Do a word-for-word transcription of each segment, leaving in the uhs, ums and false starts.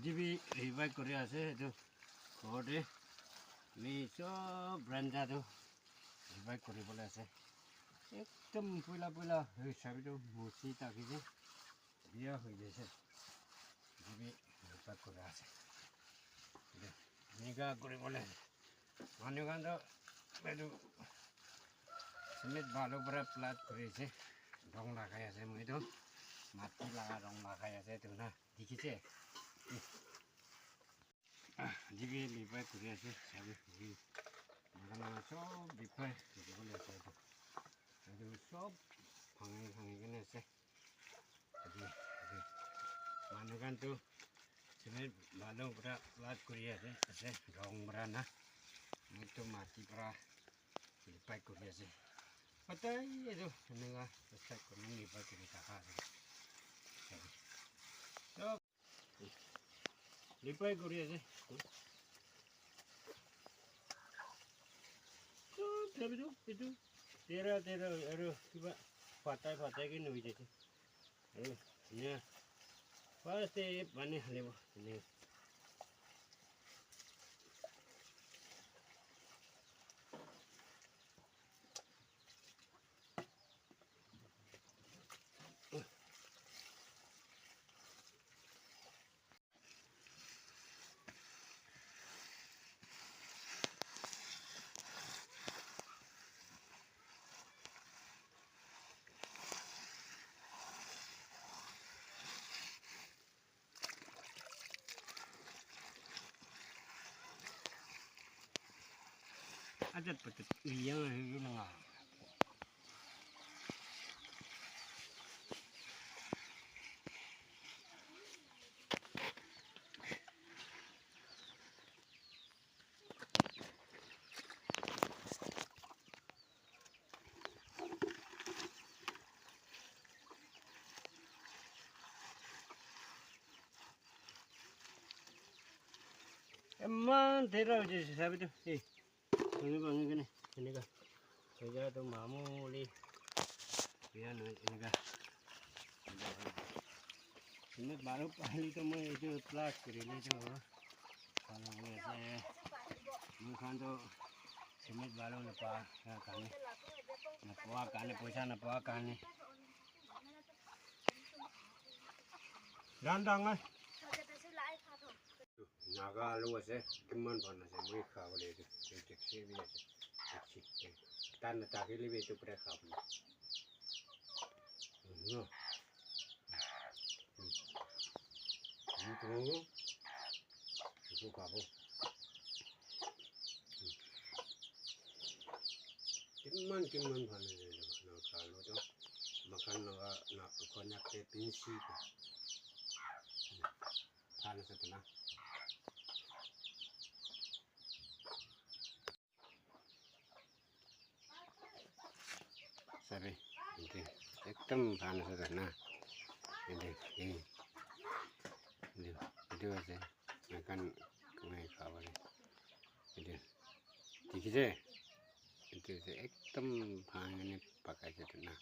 T V revive kuri ase etu ghor te. Mi sob branda tu revive kuri bole ase. Ekdom puila puila hoi sabi tu musi thaki je biya hoi jaise. T V revive kuri ase. Etu enika kuri bole manu khan tu etu cement balu para flood kuri ase. Rong lagai ase moi tu mati laga rong lagai ase etu na. Dikhi se? Ah, T V revive kuri ase, sabi, hmm. Manu khan sob revive kuri bole ase etu. Etu sob bhangi, bhangi kene ase. Etu, etu. Manu khan tu cement balu para flood kuri ase, ase, rong para na. Moi tu mati para revive kuri ase. Patai etu, enika revive kuri, revive kuri thaka ase. Sob Repair kuri ase. Sob thabi tu etu tera tera aru kiba patai patai ke nui jaise. Aru enia first te pani halibo enia. Adat patat iya nga. Eman tera hoise sabi tu. Eh, bhangi bhangi kene, eneka. Hoja tu mamuli. Biya na eneka. Eman baru pahali tu moi etu plus kuri le tu. Moi khan tu cement balu na pa karne, na pa karne, poisa na pa karne. Ran dang ai. Naga alu ase, kiman bhal ase, moi khabole etu, etu dikhi bi ase, dikhi, tan na thakile bi etu pura khabole. No. Hmm. Hmm, khabo. Etu khabo. Hmm. Kiman, kiman bhal ase etu, na khabo to. Makhan naga, na, konyak te pinsi ko. Hmm. Bhal ase etu na. Sabi, etu ekdom bhal ase na. Etu, eh, etu, etu ase, makan kumai khabole. Etu, dikhi se? Etu ase, ekdom bhal hoine pakai se etu na.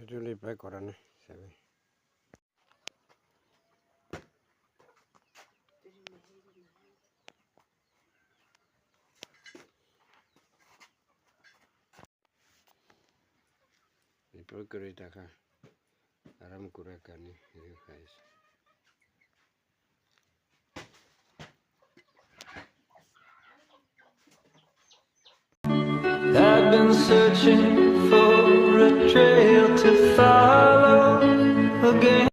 Etu le pai kora nai, sabi. Etu kuri thaka, aram kura karne etu khai ase. I've been searching for a trail to follow again.